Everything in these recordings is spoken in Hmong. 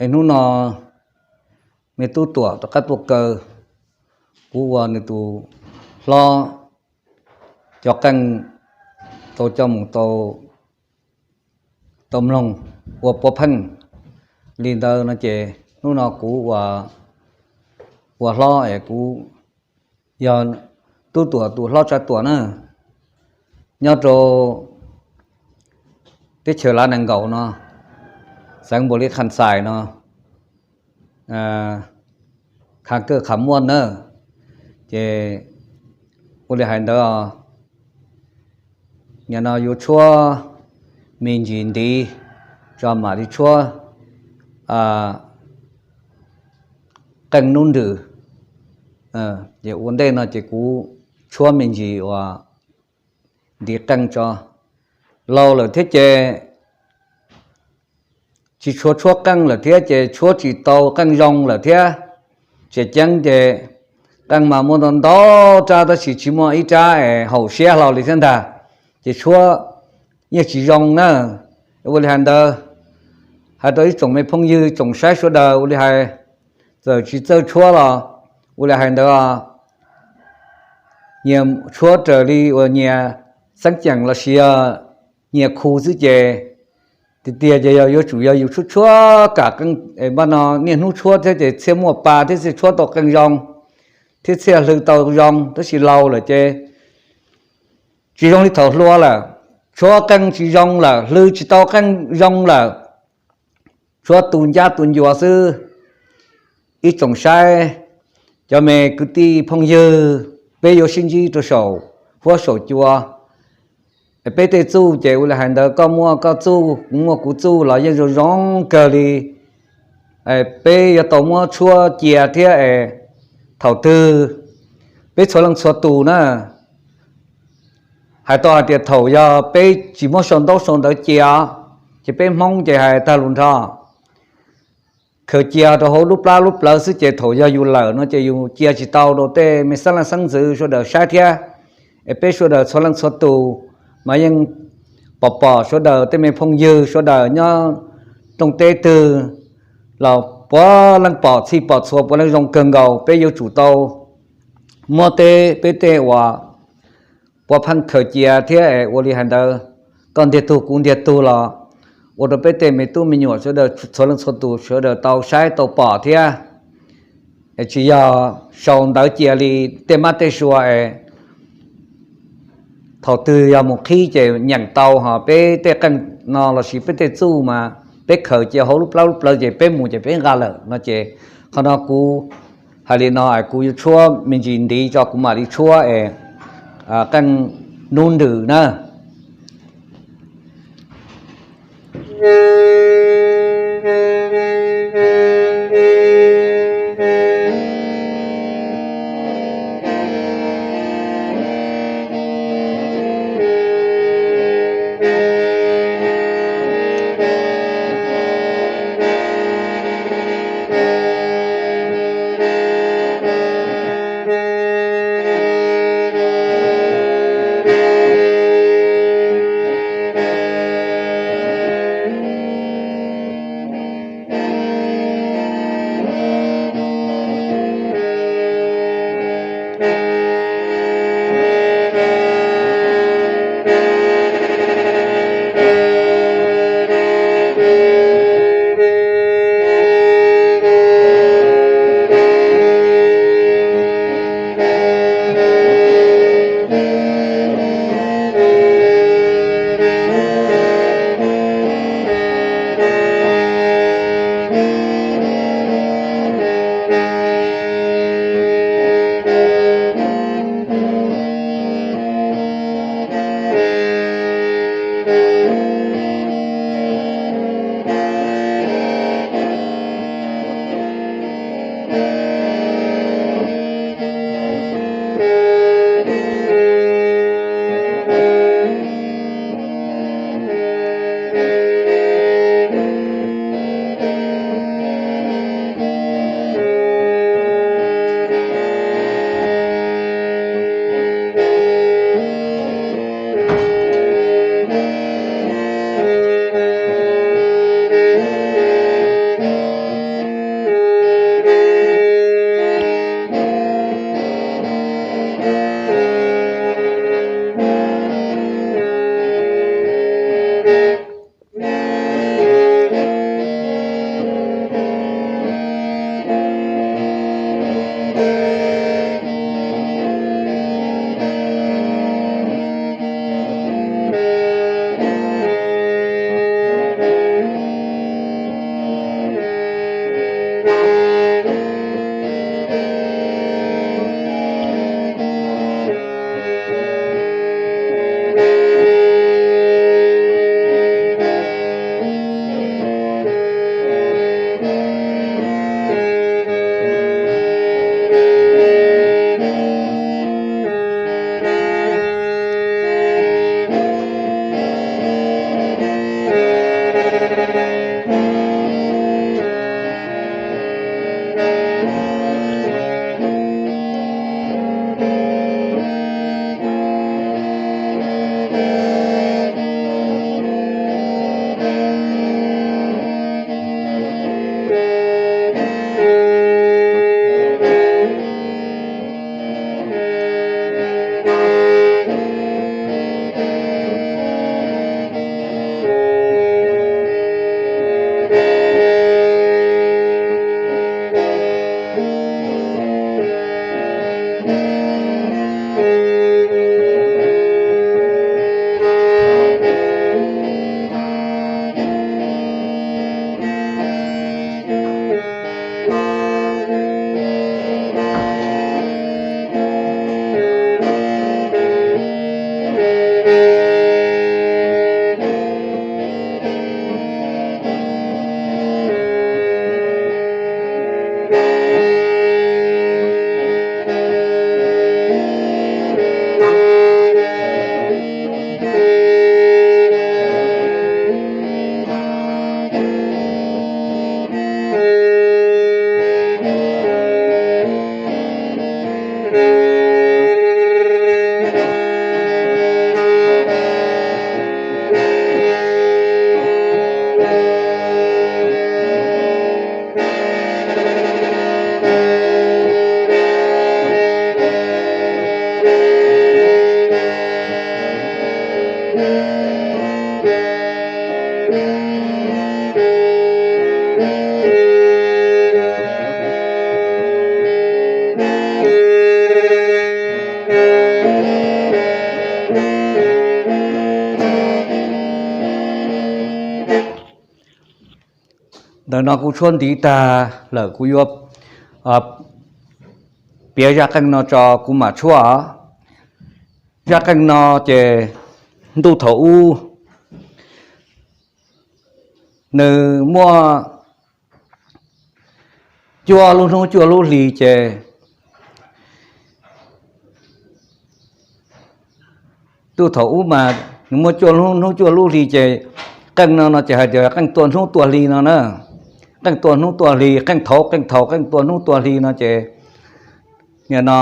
Es hnub no me tub Tuam rov qab tuaj kaw kuv ua nws tus hlob cov qeej, tau coj mus tau mloog ua puav pheej li ntawd no ces hnub no kuv ua hlob es kuv yog tub Tuam tus hlob Tsav Tuam na, nyob rau teb chaws Lav Nees Nkaum no, xeev Npaus Lis Khas Xais no, Khas Kawj Khas Muaj na. Ces ua li hais ntawd, nim no yuav tshuab me ntsis ntiv tso mam li tshuab qeej nub nrws. Ces ua ntej no ces kuv tshuab me ntsis uas ntiv qeej tso. Laus lawm thiab ces tsis tshua tshuab qeej lawm thiab ces tshuab tsis tau qeej zoo lawm thiab. Tseem ceeb ces qeej mas muaj ntau ntau rab tab sis tsis muaj ib rab es haum siab hlo li thiab ntag. Ces tshuab yeej tsis zoo na. Ua li hais ntawd, hais rau ib tsoom me phooj ywg tsoom saib sawv daws ua li hais, txawm tsis txawj tshuab los ua li hais ntawd, nyias tshuab raws li uas nyias xeeb ceem los sis nyias khu xwb ces tiag tiag ces yog yuav tsum yog yus tshuab tshuab kam qeej, npaj no niaj hnub tshuab thiab ces thiaj muaj pa thiab thiaj tshuab tau qeej zoo thiab thiaj hlw tau zoo. Tab sis laus lawm ces tsis zoo li thaum hluas lawm, tshuab qeej tsis zoo lawm, hlw tsis tau qeej zoo lawm, tshuab tu ncab tu ncua xwb. Ib tsoom saib, cov me kwv tij phooj ywg, peb yuav sib ntsib rau saum huab saum cua. Peb tej txuj ces ua li hais ntawd, koj muaj koj txuj, kuv muaj kuv txuj los yeej zoo zoo kawg li. Peb yuav tau muab tshuab cia thiab es thaum twg peb txhua leej txhua tus na, hais tau hais tias thaum yog peb tsis muab sau ntaub sau ntawv cia, ces peb Hmoob ces hais tag lus nrho, khaws cia rau hauv lub plab lub plawv xwb ces thaum yog yus lawm no ces yus cia tsis tau rau tej me xeeb leej xeeb ntxwv sawv daws saib thiab. Es peb sawv daws txhua leej txhua tus mas yeej pom pom sawv daws tej me phooj ywg sawv daws nyob rooj teb twg los puav leej pom txhij pom txhua puav leej zoo kawg nkaus. Peb yuav tsum tau muab tej peb tej uas puav pheej khaws cia thiab es ua li hais ntawd, koj ntiag tug kuv ntiag tug los ua rau peb tej me tub me nyuam sawv daws txhua leej txhua tus sawv daws tau saib tau pom thiab. Es tsis yog sau ntawv cia li tej mab tej sua es thaum twg yog mus qhib ces nyeem tau ho peb tej qeej no lossis peb tej txuj mas peb khaws cia hauv lub plab lub plawv ces peb mus ces peb nqa lawm no ces qhov no kuv hais li no es kuv yuav tshuab me ntsis ntiv tso kuv mam li tshuab es qeej nub nrws na. No kuv tshuab ntiv tag lawm kuv yuav piav zaj qeej no tso kuv mam tshuab. Zaj qeej no ces ntuj thaum ub nws muaj cuaj lub hnub cuaj lub hli ces ntuj thaum ub mas nws muaj cuaj lub hnub cuaj lub hli ces qeej no no ces hais tias qeej tua hnub tua hli no na. Qeej tua hnub tua hli, qeej thaud qeej thaud qeej tua hnub tua hli no ces nim no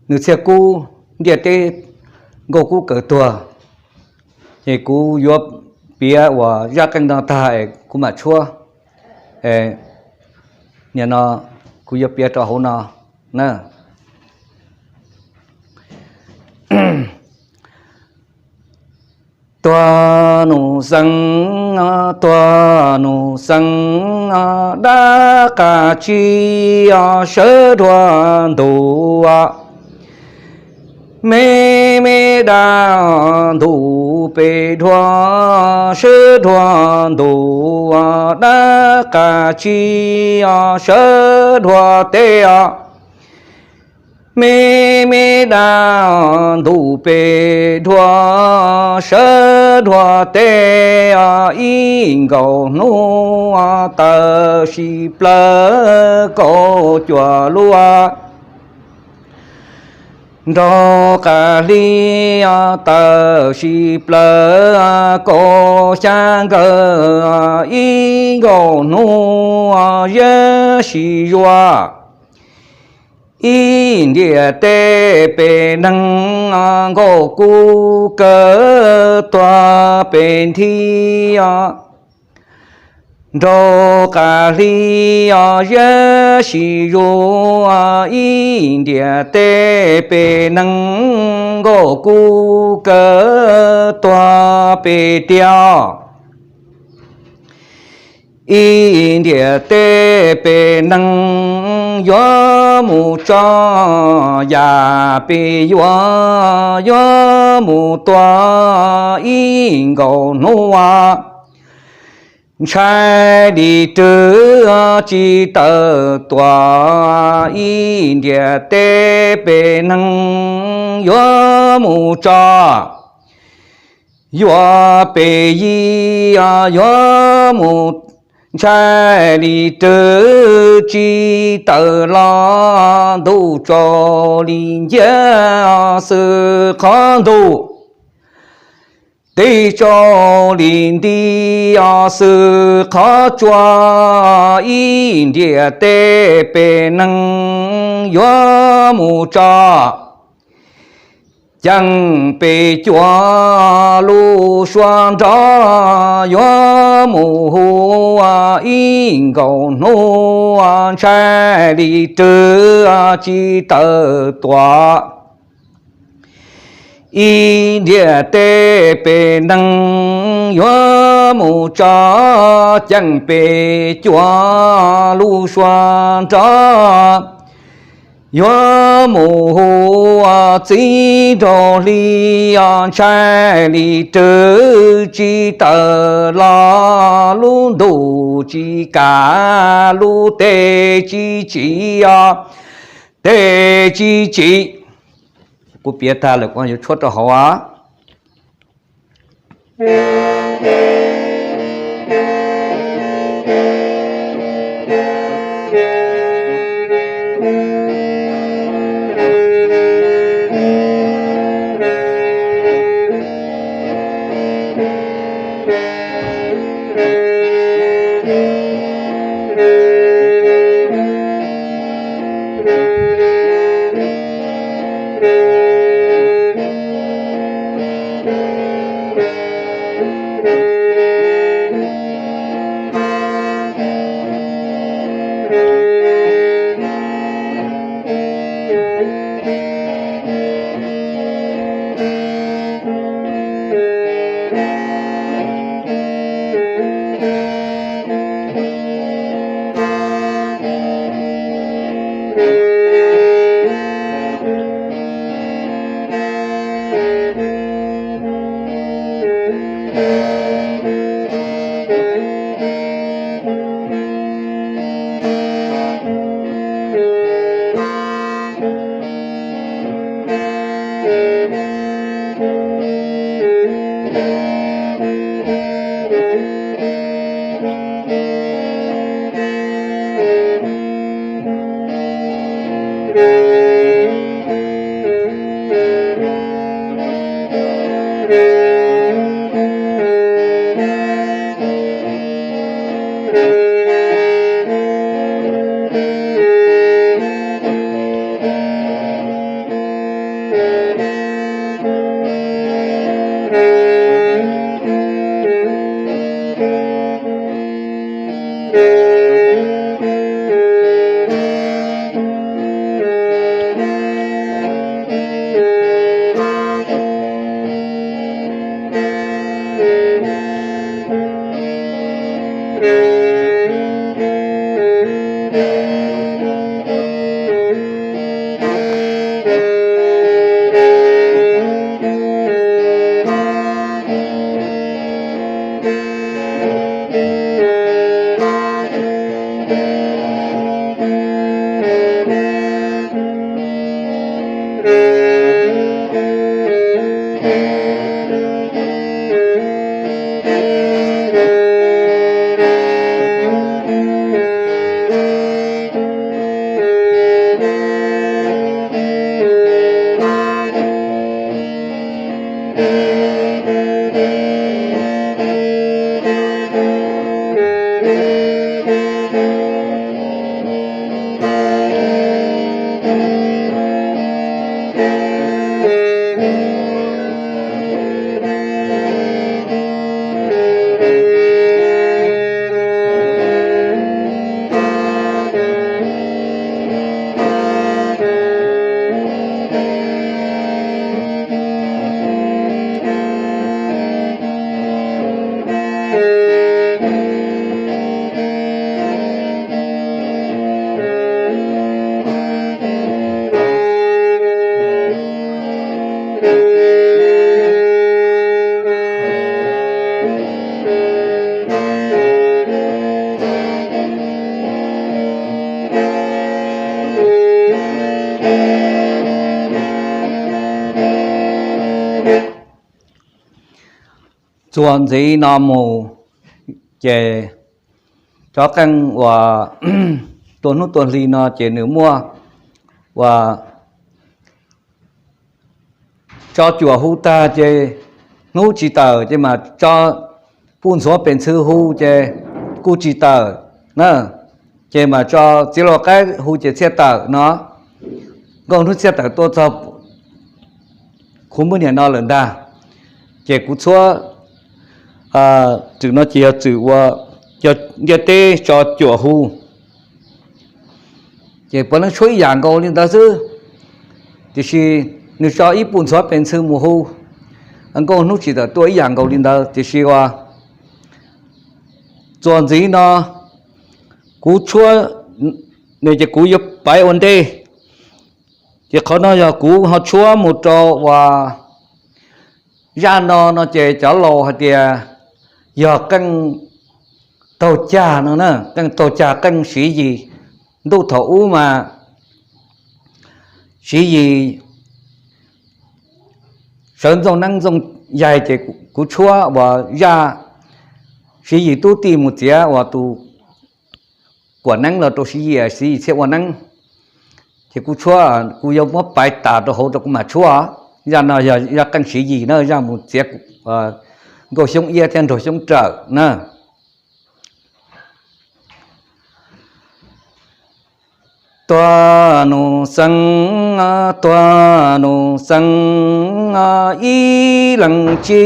nws thiaj kub, ntiaj teb nkauj kub kaws tuag. Ces kuv yuav piav uas zaj qeej no tag es kuv mam tshuab. Nim no kuv yuav piav rau hauv no na. Tuag nus xeev, tuag nus xeev, dab qas tsib sawv dhuav ntuj. Me me dab ntuj pem dhuav, sawv dhuav ntuj, dab qas tsib sawv dhuav teb. Me me dab ntuj pem dhuav, sawv dhuav teb, ib nkaus hnub tawm sis plaws kaum cuaj lub. Nraug qas hli tawm sis plaws kaum xya nkawm, ib nkaus hnub yeb sis zuag. Ib ntiaj teb peb neeg, nkauj kub kaws tuag peb nthi. Nraug qas hli yeb sis zuag, ib ntiaj teb peb neeg, nkauj kub kaws tuag peb tiag. Ib ntiaj teb peb neeg, yuav mus tso yam peb yuav, yuav mus tua ib nkaus hnub. Ntshai li rwg tsis tawm tuaj, ib ntiaj teb peb neeg, yuav mus tso yuav peb yig, yuav mus. Ntshai li rwg tsis tawm los, ntuj tsaus li nciab xwb qhov ntuj, teb tsaus li nti xwb qhov tsua. Ib ntiaj teb peb neeg, yuav mus tso ceem peb cuam lub suab nrov, yuav mus hu ib nkaus hnub. Ntshai li rwg tsis tawm tuaj, ib ntiaj teb peb neeg, yuav mus tso ceem peb cuam lub suab nrov, yuav mus hu txiv nraug hli. Ntshai li rwg tsis tawm los, lub ntuj tsis kam, lub teb tsis tsim, teb tsis tsim. Kuv piav tag lawm kuv yuav tshuab rau hauv. Txuas ntxiv no mus ces cov qeej uas tua hnub tua hli no ces nws muaj uas tso cuam hu tag ces hnub tsis tawm ces mas tso puj ntxhuav pes ntxhw hu ces kuj tsis tawm na, ces mas tso txiav luag qaib hu ces txhiaj tawm no. Nkauj hnub txhiaj tawm tuaj txog kuv muab niam no lawm ntag, ces kuv txhuab txwm no ces yog txwm ua yog ntiaj teb tso cuam hu. Ces puav leej tshuab ib yam nkaus li ntawd xwb, tiam sis nws tso ib puj ntxhuav pes ntxhw mus hu, nkauj hnub tsis tawm tuaj ib yam nkaus li ntawd, tiam sis uas txuas ntxiv no kuv tshuab, ces kuv yuav paiv ua ntej, ces qhov no yog kuv ho tshuab mus rau uas zaj no no ces cov laus hais tias yog qeej taug cag no na, qeej taug cag qeej Siv Yis. Ntuj thaum ub mas Siv Yis sawv ntxooj neeb ntxooj yaig ces kuv tshuab uas zaj Siv Yis tub tij mus txiav uas tus kuam neeb los rau Siv Yis, Siv Yis thiaj ua neeb. Ces kuv tshuab, kuv yuav muab paiv tas rau hauv rau kuv mam tshuab. Zaj no yog zaj qeej Siv Yis na, zaj mus txiav Nkauj Xyoob Iab thiab Nraug Xyoob Rawm na. Tuag nus xeeb, tuag nus xeeb, ib leeg tsi,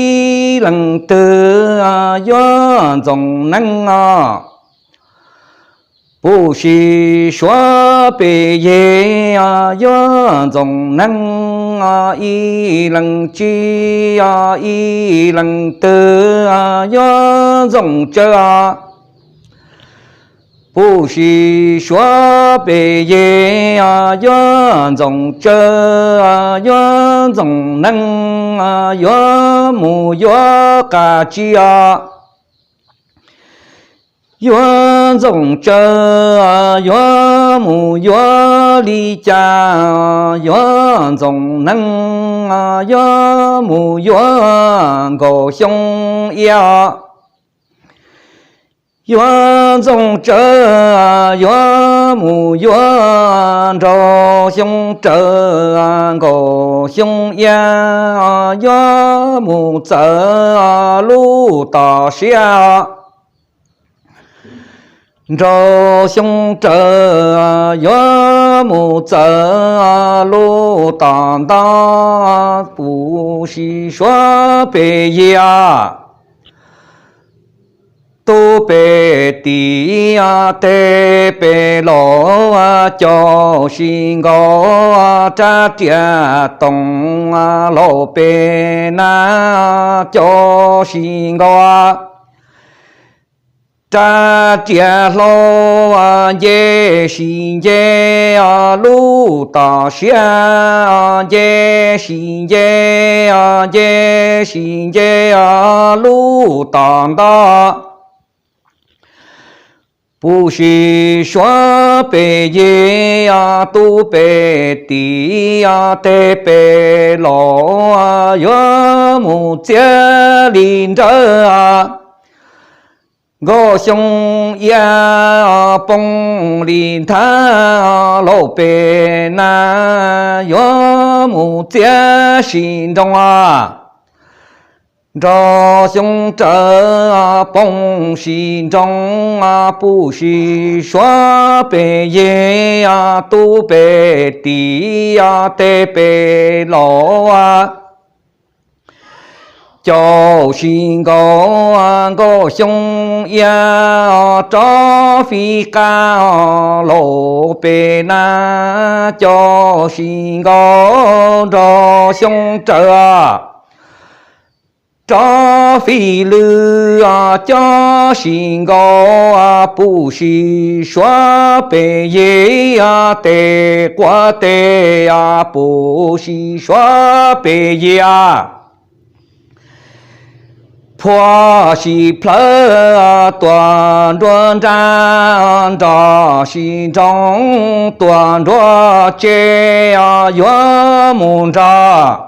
ib leeg twg yuav ntxoov neeb. Puj sis suav pes yeg yuav ntxoov neeb, ib leeg tsi, ib leeg twg yuav ntxoov tsawb. Puj sis suav pes yeg yuav ntxoov tsawb, yuav ntxoov neeb, yuav mus yuav qas tsi os. Yuav ntxoov tsawb, yuav mus yuav li cas, yuav ntxoov neeb, yuav mus yuav Nkauj Xyoob Iab. Yuav ntxoov tsawb, yuav mus yuav Nraug Xyoob Rawm, Nkauj Xyoob Iab, yuav mus txawv lub toj siab. Nraug Xyooj Rawm yuav mus txawm lub tom ntoj, Pum Sis Suav pem yig, tub pem tim, teb pem laus, caum Sis Nkaus rab riam toom, laus pem na caum Sis Nkaus rab riam hlau, nce Sis nce lub tom siab, nce Sis nce, nce Sis nce lub tom ntoj. Pum Sis Suav pem yig, tub pem tim, teb pem laus, yuav mus txiav li nrawv. Nkauj Xyooj Iab poob li nthab, laus pem na yuav mus txiav Sis Nroo. Nraug Xyooj Rawm poob Sis Nroo, Pum Sis Suav pem yig, tub pem tim, teb pem laus, caum Sis Nkaus, Nkauj Xyooj Iab rov fij qab, laus pem na caum Sis Nkaus, Nraug Xyooj Rawm rov fij lwj, caum Sis Nkaus, Pum Sis Suav pem yig, tes quav tes, Pum Sis Suav pem yig, phua Sis Plhawv tuaj nruab nrab, nrog Sis Nroo tuaj nruab tsev, yuav mus nrog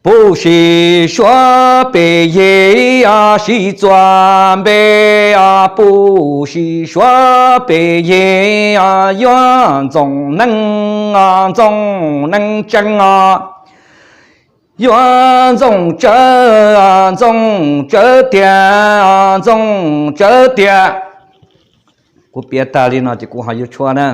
Pum Sis Suav pem yig, sib txuas npe, Pum Sis Suav pem yig, yuav Ntxoov Neeb, Ntxoov Neeb Tseeb, yuav Ntxoov Tsawv, Ntxoov Tsawv tiag, Ntxoov Tsawv tiag. Kuv piav tag li no ces kuv ho yuav tshuab na.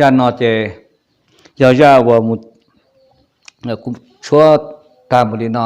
Zaj no ces yog zaj uas mus, kuv tshuab tag mus li no.